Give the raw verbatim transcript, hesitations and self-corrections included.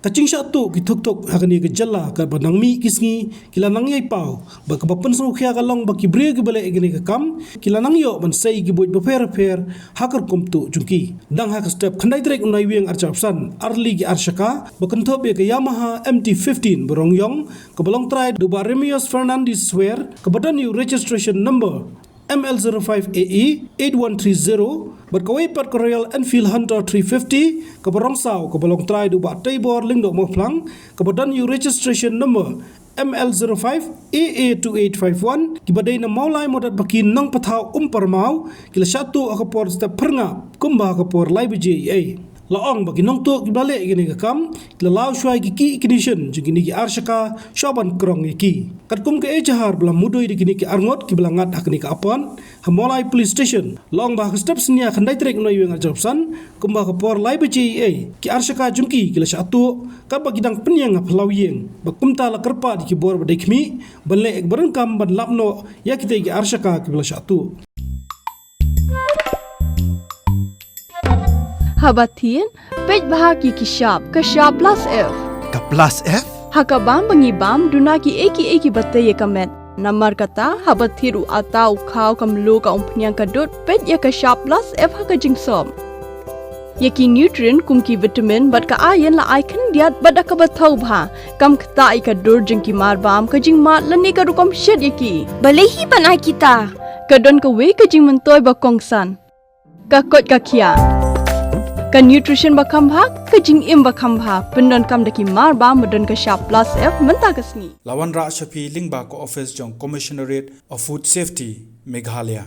Ka jingshah tuh ki thuk thuk ha kane ka jylla kaba nang mih ki sngi ki la nang ïai paw, bad kaba pynsngewkhia ka long ba ki briew kiba leh ïa kane ka kam ki la nang ïoh ban sei ïa ki buit bapher bapher ha ka rukom tuh jong ki. Dang ha ka step khyndai tarik u Naiwieng arhajar arphew san, ar tylli ki ar shaka ba kynthup ïa ka Yamaha M T fifteen ba rong ïong, kaba long trai da u Bah Remedios Fernandez Swer, kaba don ïa u registration number M L zero five A E eight one three zero, bad kawei pat ka Royal Enfield Hunter three fifty, kaba rong saw, kaba long trai da u Bah Teibor Lyngdoh Mawphlang, kaba don ïa u registration number M L zero five A A two eight five one, kiba dei na Mawlai Mawdatbakin Nongpathaw Umparmaw, ki la shah tuh ha ka por step phyrngap kumba ha ka por lai baje eiei. La ong ba ki nongtuh kiba leh ïa kane ka kam ki la law shuwa ïa ki key ignition jong kine ki ar shaka shuwa ban krong ïa ki. Katkum ka ejahar ba la mudui da kine ki arngut kiba la ngat ha kane ka apot ha Mawlai Police Station, la ong ba ha ka step synñia khyndai tarik u Naiwieng arhajar arphew san, kumba ha ka por lai baje eiei, ki ar shaka jong ki ki la shah tuh katba ki dang pynïeng ha phyllaw ïing, bad kumta la kyrpad ïa ki bor ba dei khmih ban leh ïa kaba donkam ban lap noh ïa kitei ki ar shaka kiba la shah tuh. Haba thied, peit bha ki ki shap, ka shap plus F. Ka plus F? Ha ka bam ba ngi bam, duna kiei kiei kiba tei ïa ka met. Namar kata, haba thied u atta, u khaw, ka mluh, ka umphniang, ka dud, peit ïa ka shap plus F ha ka jingsop. Ïa ki nutrient kum ki vitamin bad ka iron la ai khyndiat bad da kaba thaw bha. Kam ktah ïa ka dur jong ki marbam, ka jingmad lane ka rukom shet ïa ki. Balei hi ban ai kita? Ka don kawei ka jingmyntoi ba kongsan. Ka koit ka khiah. Ka nutrition ba kham bha, ka jingim ba kham bha. Pyndonkam da ki marbam ba don ka shap plus F mynta ka sngi. La wanrah sha phi lyngba ka office jong Commissionerate of Food Safety, Meghalaya.